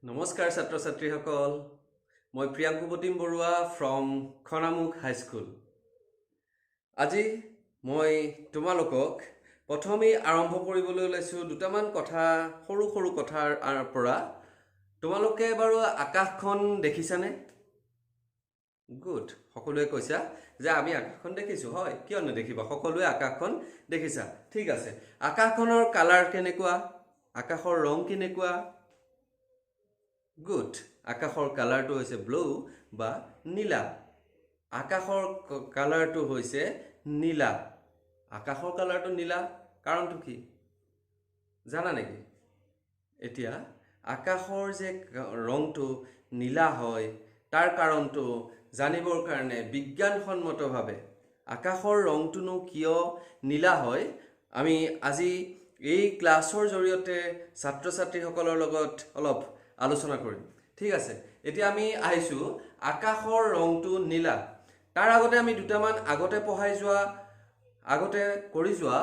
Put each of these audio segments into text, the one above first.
নমস্কাৰ ছাত্ৰ ছাত্ৰীসকল, মই প্ৰিয়াংকু প্ৰতিম বৰুৱা ফ্ৰম খনামুখ হাইস্কুল। আজি মই তোমালোকক প্ৰথমেই আৰম্ভ কৰিবলৈ ওলাইছোঁ দুটামান কথা, সৰু সৰু কথাৰ পৰা। তোমালোকে বাৰু আকাশখন দেখিছানে? গুড, সকলোৱে কৈছা যে আমি আকাশখন দেখিছোঁ। হয়, কিয় নেদেখিবা, সকলোৱে আকাশখন দেখিছা। ঠিক আছে, আকাশখনৰ কালাৰ কেনেকুৱা, আকাশৰ ৰং কেনেকুৱা? গুড, আকাশৰ কালাৰটো হৈছে ব্লু বা নীলা। আকাশৰ কালাৰটো হৈছে নীলা। আকাশৰ কালাৰটো নীলা কাৰণটো কি জানা নেকি? এতিয়া আকাশৰ যে ৰংটো নীলা হয় তাৰ কাৰণটো জানিবৰ কাৰণে বিজ্ঞানসন্মতভাৱে আকাশৰ ৰংটোনো কিয় নীলা হয় আমি আজি এই ক্লাছৰ জৰিয়তে ছাত্ৰ ছাত্ৰীসকলৰ লগত অলপ আলোচনা কৰিম। ঠিক আছে, এতিয়া আমি আহিছোঁ আকাশৰ ৰংটো নীলা। তাৰ আগতে আমি দুটামান আগতে পঢ়াই যোৱা, আগতে কৰি যোৱা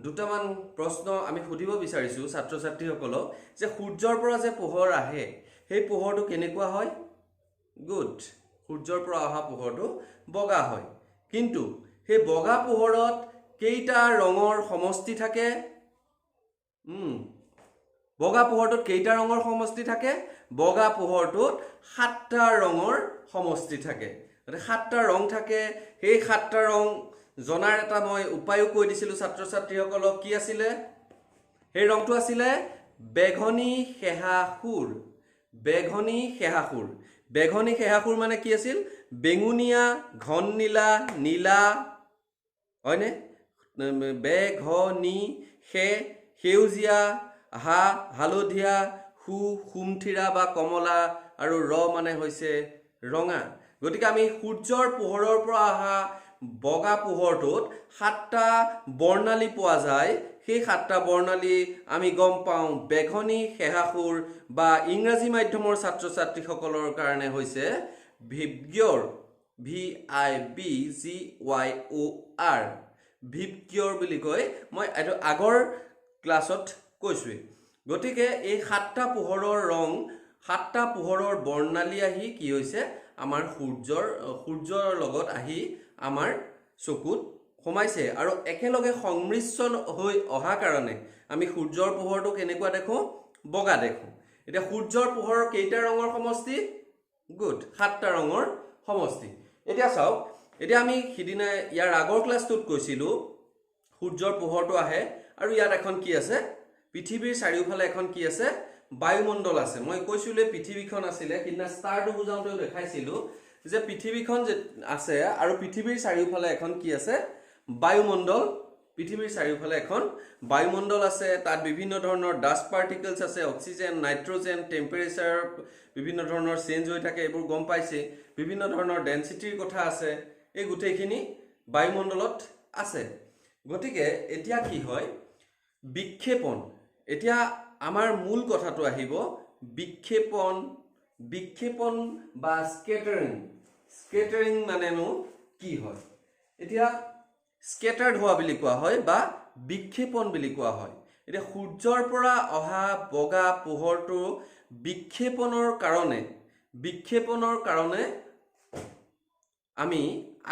দুটামান প্ৰশ্ন আমি সুধিব বিচাৰিছোঁ ছাত্ৰ ছাত্ৰীসকলক যে সূৰ্যৰ পৰা যে পোহৰ আহে সেই পোহৰটো কেনেকুৱা হয়? গুড, সূৰ্যৰ পৰা অহা পোহৰটো বগা হয়। কিন্তু সেই বগা পোহৰত কেইটা ৰঙৰ সমষ্টি থাকে? বগা পোহৰটোত কেইটা ৰঙৰ সমষ্টি থাকে? বগা পোহৰটোত সাতটা ৰঙৰ সমষ্টি থাকে। গতিকে সাতটা ৰং থাকে। সেই সাতটা ৰং জনাৰ এটা মই উপায়ো কৈ দিছিলোঁ ছাত্ৰ ছাত্ৰীসকলক। কি আছিলে সেই ৰংটো? আছিলে বেঘনী সেহাসুৰ। বেঘনী সেহাসুৰ। বেঘনী সেহাসুৰ মানে কি আছিল? বেঙুনীয়া, ঘন নীলা, নীলা, হয়নে? বেঘনী, সে সেউজীয়া, হা হালধীয়া, সু সুমথিৰা বা কমলা, আৰু ৰ মানে হৈছে ৰঙা। গতিকে আমি সূৰ্যৰ পোহৰৰ পৰা অহা বগা পোহৰটোত সাতটা বৰ্ণালী পোৱা যায়। সেই সাতটা বৰ্ণালী আমি গম পাওঁ বেঘনী সেহাসুৰ বা ইংৰাজী মাধ্যমৰ ছাত্ৰ ছাত্ৰীসকলৰ কাৰণে হৈছে VIBGYOR, V I B G Y O R, VIBGYOR বুলি কয়। মই এইটো আগৰ ক্লাছত কৈছোঁৱেই। গতিকে এই সাতটা পোহৰৰ ৰং, সাতটা পোহৰৰ বৰ্ণালী আহি কি হৈছে আমাৰ সূৰ্যৰ লগত আহি আমাৰ চকুত সোমাইছে আৰু একেলগে সংমিশ্ৰণ হৈ অহা কাৰণে আমি সূৰ্যৰ পোহৰটো কেনেকুৱা দেখোঁ? বগা দেখোঁ। এতিয়া সূৰ্যৰ পোহৰৰ কেইটা ৰঙৰ সমষ্টি? গুড, সাতটা ৰঙৰ সমষ্টি। এতিয়া চাওক, এতিয়া আমি সিদিনা ইয়াৰ আগৰ ক্লাছটোত কৈছিলোঁ সূৰ্যৰ পোহৰটো আহে আৰু ইয়াত এখন কি আছে, পৃথিৱীৰ চাৰিওফালে এখন কি আছে, বায়ুমণ্ডল আছে। মই কৈছিলোঁ পৃথিৱীখন আছিলে, সিদিনা ষ্টাৰটো বুজাওঁতেও দেখাইছিলোঁ যে পৃথিৱীখন যে আছে আৰু পৃথিৱীৰ চাৰিওফালে এখন কি আছে, বায়ুমণ্ডল। পৃথিৱীৰ চাৰিওফালে এখন বায়ুমণ্ডল আছে, তাত বিভিন্ন ধৰণৰ ডাষ্ট পাৰ্টিকলছ আছে, অক্সিজেন, নাইট্ৰজেন, টেম্পাৰেচাৰ বিভিন্ন ধৰণৰ চেঞ্জ হৈ থাকে, এইবোৰ গম পাইছে। বিভিন্ন ধৰণৰ ডেঞ্চিটিৰ কথা আছে, এই গোটেইখিনি বায়ুমণ্ডলত আছে। গতিকে এতিয়া কি হয়, বিক্ষেপণ। এতিয়া আমাৰ মূল কথাটো আহিব বিক্ষেপণ। বিক্ষেপণ বা স্কেটাৰিং। স্কেটাৰিং মানেনো কি হয়? এতিয়া স্কেটাৰ্ড হোৱা বুলি কোৱা হয় বা বিক্ষেপণ বুলি কোৱা হয়। এতিয়া সূৰ্যৰ পৰা অহা বগা পোহৰটো বিক্ষেপণৰ কাৰণে আমি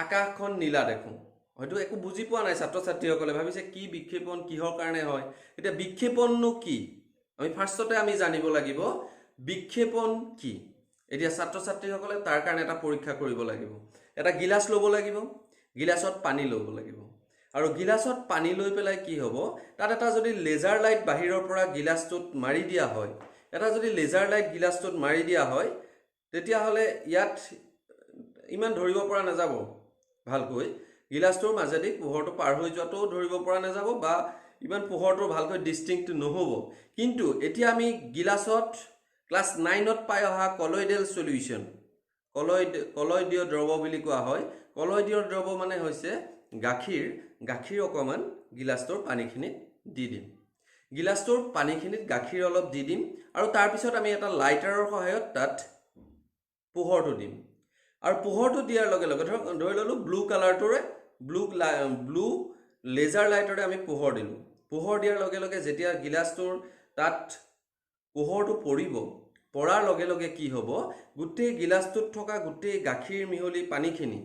আকাশখন নীলা দেখোঁ। হয়তো একো বুজি পোৱা নাই ছাত্ৰ ছাত্ৰীসকলে, ভাবিছে কি বিক্ষেপণ, কিহৰ কাৰণে হয়। এতিয়া বিক্ষেপণনো কি, আমি ফাৰ্ষ্টতে আমি জানিব লাগিব বিক্ষেপণ কি। এতিয়া ছাত্ৰ ছাত্ৰীসকলে তাৰ কাৰণে এটা পৰীক্ষা কৰিব লাগিব। এটা গিলাচ ল'ব লাগিব, গিলাচত পানী ল'ব লাগিব আৰু গিলাচত পানী লৈ পেলাই কি হ'ব, তাত এটা যদি লেজাৰ লাইট বাহিৰৰ পৰা গিলাচটোত মাৰি দিয়া হয়, এটা যদি লেজাৰ লাইট গিলাচটোত মাৰি দিয়া হয়, তেতিয়াহ'লে ইয়াত ইমান ধৰিব পৰা নাযাব ভালকৈ। গিলাচটোৰ মাজেদি পোহৰটো পাৰ হৈ যোৱাটোও ধৰিব পৰা নাযাব বা ইমান পোহৰটো ভালকৈ ডিষ্টিংক্ট নহ'ব। কিন্তু এতিয়া আমি গিলাচত ক্লাছ 9ত পাই অহা কলইডেল চলিউশ্যন, কলইডীয় দ্ৰৱ বুলি কোৱা হয়। কলইডীয় দ্ৰৱ মানে হৈছে গাখীৰ। গাখীৰ অকণমান গিলাচটোৰ পানীখিনিত দি দিম, গিলাচটোৰ পানীখিনিত গাখীৰ অলপ দি দিম আৰু তাৰপিছত আমি এটা লাইটাৰৰ সহায়ত তাত পোহৰটো দিম। আৰু পোহৰটো দিয়াৰ লগে লগে ধৰি ল'লোঁ ব্লু কালাৰটোৰে, ব্লু লেজাৰ লাইটৰে আমি পোহৰ দিলোঁ। পোহৰ দিয়াৰ লগে লগে যেতিয়া গিলাচটোৰ তাত পোহৰটো পৰিব, পৰাৰ লগে লগে কি হ'ব, গোটেই গিলাচটোত থকা গোটেই গাখীৰ মিহলি পানীখিনি,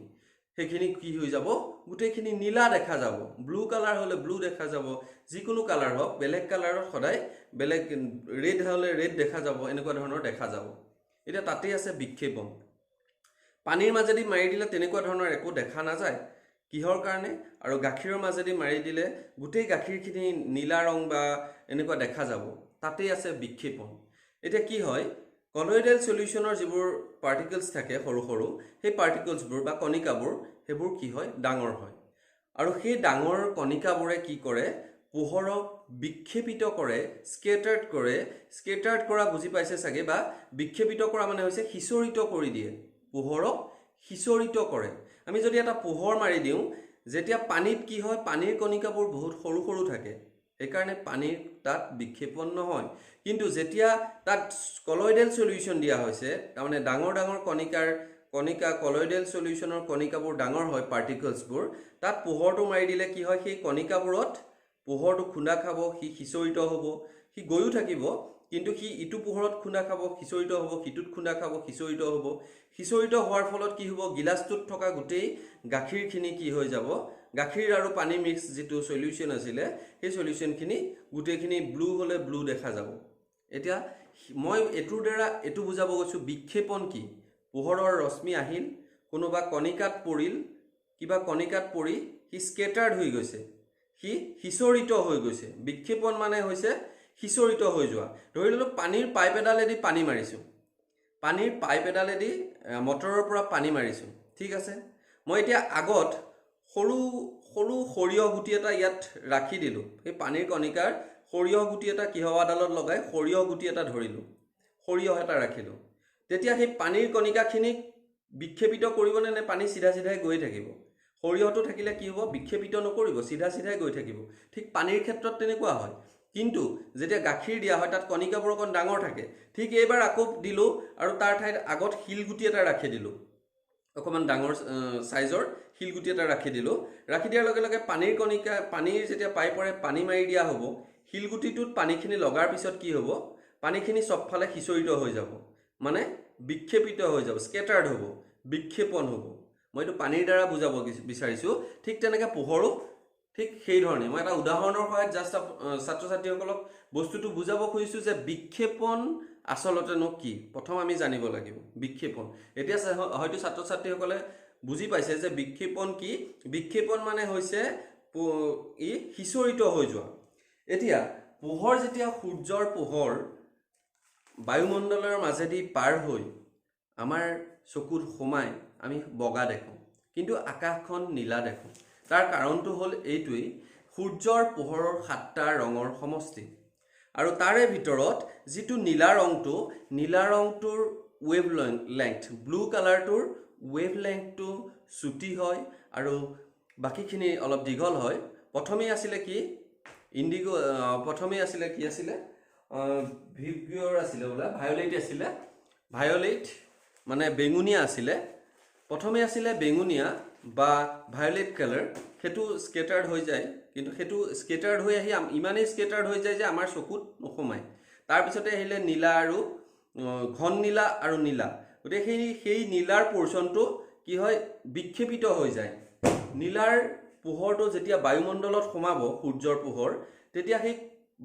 সেইখিনি কি হৈ যাব, গোটেইখিনি নীলা দেখা যাব। ব্লু কালাৰ হ'লে ব্লু দেখা যাব, যিকোনো কালাৰ হওক, বেলেগ কালাৰত সদায় বেলেগ, ৰেড হ'লে ৰেড দেখা যাব, এনেকুৱা ধৰণৰ দেখা যাব। এতিয়া তাতেই আছে বিক্ষেপণ। পানীৰ মাজেদি মাৰি দিলে তেনেকুৱা ধৰণৰ একো দেখা নাযায়, কিহৰ কাৰণে? আৰু গাখীৰৰ মাজেদি মাৰি দিলে গোটেই গাখীৰখিনি নীলা ৰং বা এনেকুৱা দেখা যাব, তাতেই আছে বিক্ষেপণ। এতিয়া কি হয়, কলইডেল চলিউশ্যনৰ যিবোৰ পাৰ্টিকলছ থাকে সৰু সৰু, সেই পাৰ্টিকলছবোৰ বা কণিকাবোৰ, সেইবোৰ কি হয়, ডাঙৰ হয়। আৰু সেই ডাঙৰ কণিকাবোৰে কি কৰে, পোহৰক বিক্ষেপিত কৰে, স্কেটাৰ্ড কৰে। স্কেটাৰ্ড কৰা বুজি পাইছে চাগে, বা বিক্ষেপিত কৰা মানে হৈছে সিঁচৰিত কৰি দিয়ে, পোহৰক সিঁচৰিত কৰে। আমি যদি এটা পোহৰ মাৰি দিওঁ, যেতিয়া পানীত কি হয়, পানীৰ কণিকাবোৰ বহুত সৰু সৰু থাকে, সেইকাৰণে পানীৰ তাত বিক্ষেপণ নহয়। কিন্তু যেতিয়া তাত কলইডেল চলিউশ্যন দিয়া হৈছে, তাৰমানে ডাঙৰ ডাঙৰ কণিকা, কলইডেল চলিউশ্যনৰ কণিকাবোৰ ডাঙৰ হয়, পাৰ্টিকলছবোৰ, তাত পোহৰটো মাৰি দিলে কি হয়, সেই কণিকাবোৰত পোহৰটো খুন্দা খাব, সি সিঁচৰিত হ'ব, সি গৈও থাকিব, কিন্তু সি ইটো পোহৰত খুন্দা খাব, সিঁচৰিত হ'ব, সিটোত খুন্দা খাব, সিঁচৰিত হ'ব। সিঁচৰিত হোৱাৰ ফলত কি হ'ব, গিলাচটোত থকা গোটেই গাখীৰখিনি কি হৈ যাব, গাখীৰ আৰু পানী মিক্স যিটো চলিউশ্যন আছিলে, সেই চলিউশ্যনখিনি গোটেইখিনি ব্লু হ'লে ব্লু দেখা যাব। এতিয়া মই এইটোৰ দ্বাৰা এইটো বুজাব গৈছোঁ, বিক্ষেপণ কি। পোহৰৰ ৰশ্মি আহিল, কোনোবা কণিকাত পৰিল, কিবা কণিকাত পৰি সি স্কেটাৰ্ড হৈ গৈছে, সি সিঁচৰিত হৈ গৈছে। বিক্ষেপণ মানে হৈছে সিঁচৰিত হৈ যোৱা। ধৰি ল'লোঁ পানীৰ পাইপ এডালেদি পানী মাৰিছোঁ, পানীৰ পাইপ এডালেদি মটৰৰ পৰা পানী মাৰিছোঁ, ঠিক আছে। মই এতিয়া আগত সৰু সৰু সৰিয়হ গুটি এটা ইয়াত ৰাখি দিলোঁ, সেই পানীৰ কণিকাৰ সৰিয়হ গুটি এটা কিহবাডালত লগাই সৰিয়হ গুটি এটা ধৰিলোঁ, সৰিয়হ এটা ৰাখিলোঁ। তেতিয়া সেই পানীৰ কণিকাখিনিক বিক্ষেপিত কৰিবনে নে পানী চিধা চিধাই গৈ থাকিব? সৰিয়হটো থাকিলে কি হ'ব, বিক্ষেপিত নকৰিব, চিধা চিধাই গৈ থাকিব। ঠিক পানীৰ ক্ষেত্ৰত তেনেকুৱা হয়। কিন্তু যেতিয়া গাখীৰ দিয়া হয় তাত কণিকাবোৰ অকণ ডাঙৰ থাকে। ঠিক এইবাৰ আকৌ দিলোঁ আৰু তাৰ ঠাইত আগত শিলগুটি এটা ৰাখি দিলোঁ, অকণমান ডাঙৰ চাইজৰ শিলগুটি এটা ৰাখি দিলোঁ। ৰাখি দিয়াৰ লগে লগে পানীৰ কণিকা, পানীৰ যেতিয়া পাইপৰে পানী মাৰি দিয়া হ'ব, শিলগুটিটোত পানীখিনি লগাৰ পিছত কি হ'ব, পানীখিনি চবফালে সিঁচৰিত হৈ যাব, মানে বিক্ষেপিত হৈ যাব, স্কেটাৰ্ড হ'ব, বিক্ষেপণ হ'ব। মই এইটো পানীৰ দ্বাৰা বুজাব বিচাৰিছোঁ। ঠিক তেনেকৈ পোহৰো ঠিক সেইধৰণে। মই এটা উদাহৰণৰ সহায়ত জাষ্ট ছাত্ৰ ছাত্ৰীসকলক বস্তুটো বুজাব খুজিছোঁ যে বিক্ষেপণ আচলতেনো কি, প্ৰথম আমি জানিব লাগিব বিক্ষেপণ। এতিয়া হয়তো ছাত্ৰ ছাত্ৰীসকলে বুজি পাইছে যে বিক্ষেপণ কি। বিক্ষেপণ মানে হৈছে ই সিঁচৰিত হৈ যোৱা। এতিয়া পোহৰ যেতিয়া সূৰ্যৰ পোহৰ বায়ুমণ্ডলৰ মাজেদি পাৰ হৈ আমাৰ চকুত সোমাই আমি বগা দেখোঁ, কিন্তু আকাশখন নীলা দেখোঁ। তাৰ কাৰণটো হ'ল এইটোৱেই, সূৰ্যৰ পোহৰৰ সাতটা ৰঙৰ সমষ্টি, আৰু তাৰে ভিতৰত যিটো নীলা ৰংটো, নীলা ৰংটোৰ ৱেভ লেংথ, ব্লু কালাৰটোৰ ৱেভ লেংথটো চুটি হয় আৰু বাকীখিনি অলপ দীঘল হয়। প্ৰথমেই আছিলে কি ইণ্ডিগ', প্ৰথমেই আছিলে কি আছিলে, ভিবগিয়ৰ আছিলে বোলে, ভায়লেট আছিলে, ভায়লেট মানে বেঙুনীয়া আছিলে। প্ৰথমে আছিলে বেঙুনীয়া বা ভায়লেট কালাৰ, সেইটো স্কেটাৰ্ড হৈ যায়, কিন্তু সেইটো স্কেটাৰ্ড হৈ আহি ইমানেই স্কেটাৰ্ড হৈ যায় যে আমাৰ চকুত নোসোমায়। তাৰপিছতে আহিলে নীলা আৰু ঘন নীলা আৰু নীলা, গতিকে সেই নীলাৰ পৰ্চনটো কি হয়, বিক্ষেপিত হৈ যায়। নীলাৰ পোহৰটো যেতিয়া বায়ুমণ্ডলত সোমাব, সূৰ্যৰ পোহৰ, তেতিয়া সেই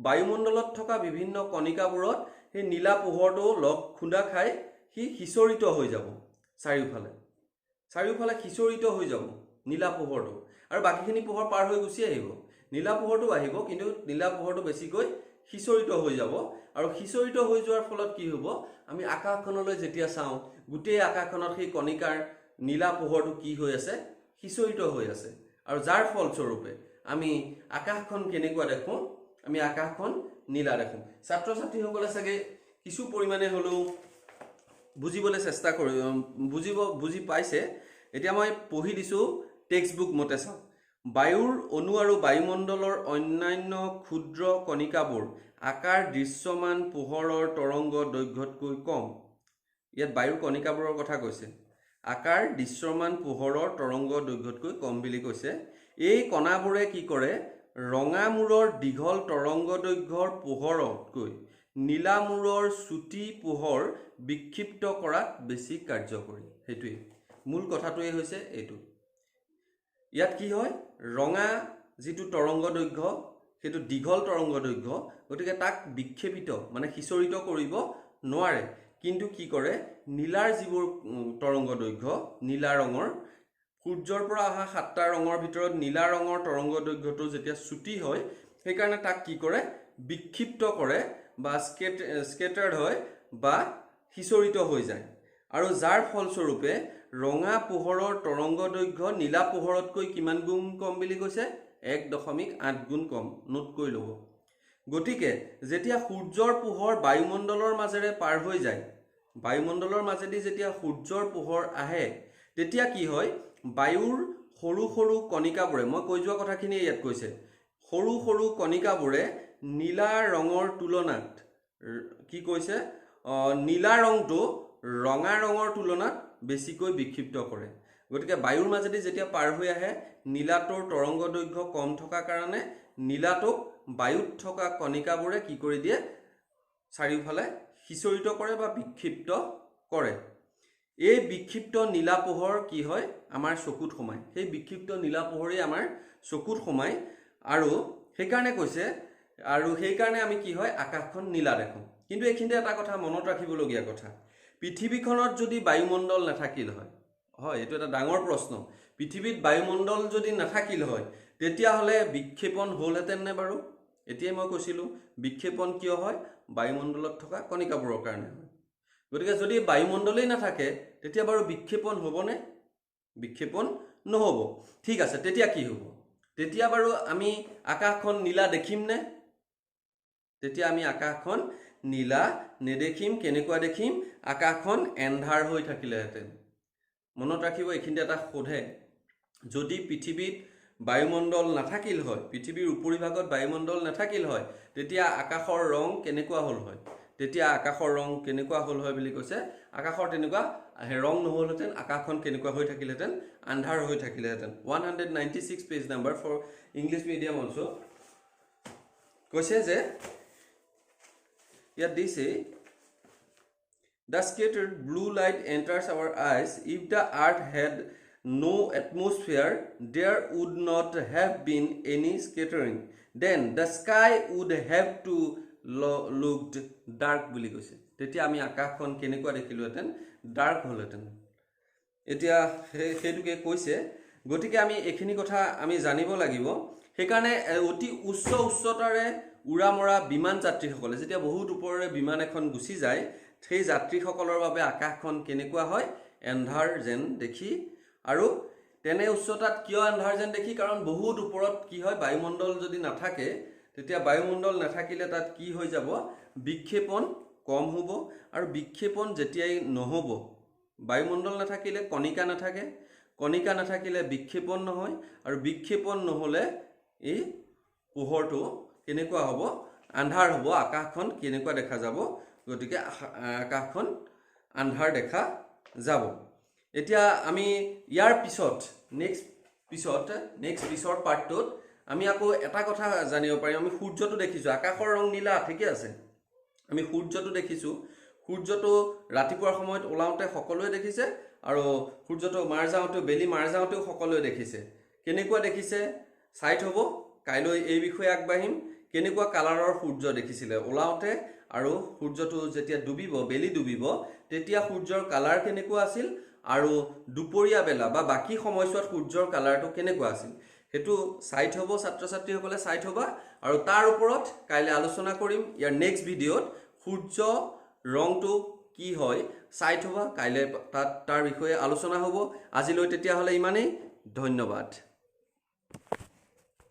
বায়ুমণ্ডলত থকা বিভিন্ন কণিকাবোৰত সেই নীলা পোহৰটো লগ খুন্দা খাই সি সিঁচৰিত হৈ যাব, চাৰিওফালে চাৰিওফালে সিঁচৰিত হৈ যাব নীলা পোহৰটো, আৰু বাকীখিনি পোহৰ পাৰ হৈ গুচি আহিব। নীলা পোহৰটো আহিব, কিন্তু নীলা পোহৰটো বেছিকৈ সিঁচৰিত হৈ যাব। আৰু সিঁচৰিত হৈ যোৱাৰ ফলত কি হ'ব, আমি আকাশখনলৈ যেতিয়া চাওঁ, গোটেই আকাশখনত সেই কণিকাৰ নীলা পোহৰটো কি হৈ আছে, সিঁচৰিত হৈ আছে। আৰু যাৰ ফলস্বৰূপে আমি আকাশখন কেনেকুৱা দেখোঁ, আমি আকাশখন নীলা দেখোঁ। ছাত্ৰ ছাত্ৰীসকলে চাগে কিছু পৰিমাণে হ'লেও বুজিবলৈ চেষ্টা কৰি বুজি পাইছে। এতিয়া মই পঢ়ি দিছোঁ টেক্সট বুক মতে চাওক। বায়ুৰ অণু আৰু বায়ুমণ্ডলৰ অন্যান্য ক্ষুদ্ৰ কণিকাবোৰ আকাৰ দৃশ্যমান পোহৰৰ তৰংগ দৈৰ্ঘ্যতকৈ কম। ইয়াত বায়ুৰ কণিকাবোৰৰ কথা কৈছে, আকাৰ দৃশ্যমান পোহৰৰ তৰংগ দৈৰ্ঘ্যতকৈ কম বুলি কৈছে। এই কণাবোৰে কি কৰে, ৰঙা মূৰৰ দীঘল তৰংগ দৈৰ্ঘ্যৰ পোহৰতকৈ নীলা মূৰৰ চুটি পোহৰ বিক্ষিপ্ত কৰাত বেছি কাৰ্যকৰী। সেইটোৱেই মূল কথাটোৱেই হৈছে এইটো। ইয়াত কি হয়, ৰঙা যিটো তৰংগ দৈৰ্ঘ্য সেইটো দীঘল তৰংগ দৈৰ্ঘ্য, গতিকে তাক বিক্ষেপিত মানে সিঁচৰিত কৰিব নোৱাৰে। কিন্তু কি কৰে, নীলাৰ যিবোৰ তৰংগ দৈৰ্ঘ্য, নীলা ৰঙৰ সূৰ্যৰ পৰা অহা সাতটা ৰঙৰ ভিতৰত নীলা ৰঙৰ তৰংগ দৈৰ্ঘ্যটো যেতিয়া চুটি হয়, সেইকাৰণে তাক কি কৰে, বিক্ষিপ্ত কৰে বা স্কেটাৰ্ড হয় বা সিঁচৰিত হৈ যায়। আৰু যাৰ ফলস্বৰূপে ৰঙা পোহৰৰ তৰংগ দৈৰ্ঘ্য নীলা পোহৰতকৈ কিমান গুণ কম বুলি কৈছে, 1.8 গুণ কম। নোট কৰি ল'ব। গতিকে যেতিয়া সূৰ্যৰ পোহৰ বায়ুমণ্ডলৰ মাজেৰে পাৰ হৈ যায়, বায়ুমণ্ডলৰ মাজেদি যেতিয়া সূৰ্যৰ পোহৰ আহে, তেতিয়া কি হয়, বায়ুৰ সৰু সৰু কণিকাবোৰে, মই কৈ যোৱা কথাখিনি ইয়াত কৈছে, সৰু সৰু কণিকাবোৰে নীলা ৰঙৰ তুলনাত কি কৈছে, নীলা ৰংটো ৰঙা ৰঙৰ তুলনাত বেছিকৈ বিক্ষিপ্ত কৰে। গতিকে বায়ুৰ মাজেদি যেতিয়া পাৰ হৈ আহে, নীলাটোৰ তৰংগ দৈৰ্ঘ্য কম থকা কাৰণে নীলাটোক বায়ুত থকা কণিকাবোৰে কি কৰি দিয়ে, চাৰিওফালে সিঁচৰিত কৰে বা বিক্ষিপ্ত কৰে। এই বিক্ষিপ্ত নীলা পোহৰ কি হয়, আমাৰ চকুত সোমায়। সেই বিক্ষিপ্ত নীলা পোহৰেই আমাৰ চকুত সোমায় আৰু সেইকাৰণে কৈছে, আৰু সেইকাৰণে আমি কি হয়, আকাশখন নীলা দেখোঁ। কিন্তু এইখিনিতে এটা কথা মনত ৰাখিবলগীয়া কথা, পৃথিৱীখনত যদি বায়ুমণ্ডল নাথাকিল হয়, হয় এইটো এটা ডাঙৰ প্ৰশ্ন, পৃথিৱীত বায়ুমণ্ডল যদি নাথাকিল হয় তেতিয়াহ'লে বিক্ষেপণ হ'লহেঁতেন নে বাৰু? এতিয়াই মই কৈছিলোঁ বিক্ষেপণ কিয় হয়, বায়ুমণ্ডলত থকা কণিকাবোৰৰ কাৰণে হয়। গতিকে যদি বায়ুমণ্ডলেই নাথাকে তেতিয়া বাৰু বিক্ষেপণ হ'বনে? বিক্ষেপণ নহ'ব। ঠিক আছে, তেতিয়া কি হ'ব? তেতিয়া বাৰু আমি আকাশখন নীলা দেখিমনে? তেতিয়া আমি আকাশখন নীলা নেদেখিম। কেনেকুৱা দেখিম? আকাশখন এন্ধাৰ হৈ থাকিলেহেঁতেন। মনত ৰাখিব, এইখিনিতে এটা সোধে, যদি পৃথিৱীত বায়ুমণ্ডল নাথাকিল হয়, পৃথিৱীৰ উপৰিভাগত বায়ুমণ্ডল নাথাকিল হয়, তেতিয়া আকাশৰ ৰং কেনেকুৱা হ'ল হয়? তেতিয়া আকাশৰ ৰং কেনেকুৱা হ'ল হয় বুলি কৈছে, আকাশৰ তেনেকুৱা ৰং নহ'লহেঁতেন, আকাশখন কেনেকুৱা হৈ থাকিলহেঁতেন, আন্ধাৰ হৈ থাকিলেহেঁতেন। 196 page number for English medium also কৈছে যে ইয়াত দিছে, The scattered blue light enters our eyes. If the earth had no atmosphere, there would not have been any scattering. Then the sky would have to looked dark বুলি কৈছে। তেতিয়া আমি আকাশখন কেনেকুৱা দেখিলোহেঁতেন, ডাৰ্ক হ'লহেঁতেন। এতিয়া সেইটোকে কৈছে। গতিকে আমি এইখিনি কথা আমি জানিব লাগিব। সেইকাৰণে অতি উচ্চ উচ্চতাৰে উৰা মৰা বিমান যাত্ৰীসকলে, যেতিয়া বহুত ওপৰেৰে বিমান এখন গুচি যায়, সেই যাত্ৰীসকলৰ বাবে আকাশখন কেনেকুৱা হয়, এন্ধাৰ যেন দেখি। আৰু তেনে উচ্চতাত কিয় এন্ধাৰ যেন দেখি? কাৰণ বহুত ওপৰত কি হয়, বায়ুমণ্ডল যদি নাথাকে, তেতিয়া বায়ুমণ্ডল নাথাকিলে তাত কি হৈ যাব, বিক্ষেপণ কম হ'ব। আৰু বিক্ষেপণ যেতিয়াই নহ'ব, বায়ুমণ্ডল নাথাকিলে কণিকা নাথাকে, কণিকা নাথাকিলে বিক্ষেপণ নহয়, আৰু বিক্ষেপণ নহ'লে এই পোহৰটো কেনেকুৱা হ'ব, আন্ধাৰ হ'ব, আকাশখন কেনেকুৱা দেখা যাব, গতিকে আকাশখন আন্ধাৰ দেখা যাব। এতিয়া আমি ইয়াৰ পিছত নেক্সট পিছৰ পাৰ্টটোত আমি আকৌ এটা কথা জানিব পাৰিম। আমি সূৰ্যটো দেখিছোঁ, আকাশৰ ৰং নীলা, ঠিকে আছে, আমি সূৰ্যটো দেখিছোঁ। সূৰ্যটো ৰাতিপুৱাৰ সময়ত ওলাওঁতে সকলোৱে দেখিছে, আৰু সূৰ্যটো মাৰ যাওঁতেও, বেলি মাৰ যাওঁতেও সকলোৱে দেখিছে। কেনেকুৱা দেখিছে চাই থ'ব, কাইলৈ এই বিষয়ে আগবাঢ়িম। কেনেকুৱা কালাৰৰ সূৰ্য দেখিছিলে ওলাওঁতে, আৰু সূৰ্যটো যেতিয়া ডুবিব, বেলি ডুবিব, তেতিয়া সূৰ্যৰ কালাৰ কেনেকুৱা আছিল, আৰু দুপৰীয়া বেলা বা বাকী সময়ছোৱাত সূৰ্যৰ কালাৰটো কেনেকুৱা আছিল, সেইটো চাই থ'ব ছাত্ৰ ছাত্ৰীসকলে, চাই থ'বা। আৰু তাৰ ওপৰত কাইলৈ আলোচনা কৰিম ইয়াৰ নেক্সট ভিডিঅ'ত। সূৰ্য ৰংটো কি হয় চাই থ'বা, কাইলৈ তাৰ বিষয়ে আলোচনা হ'ব। আজিলৈ তেতিয়াহ'লে ইমানেই, ধন্যবাদ।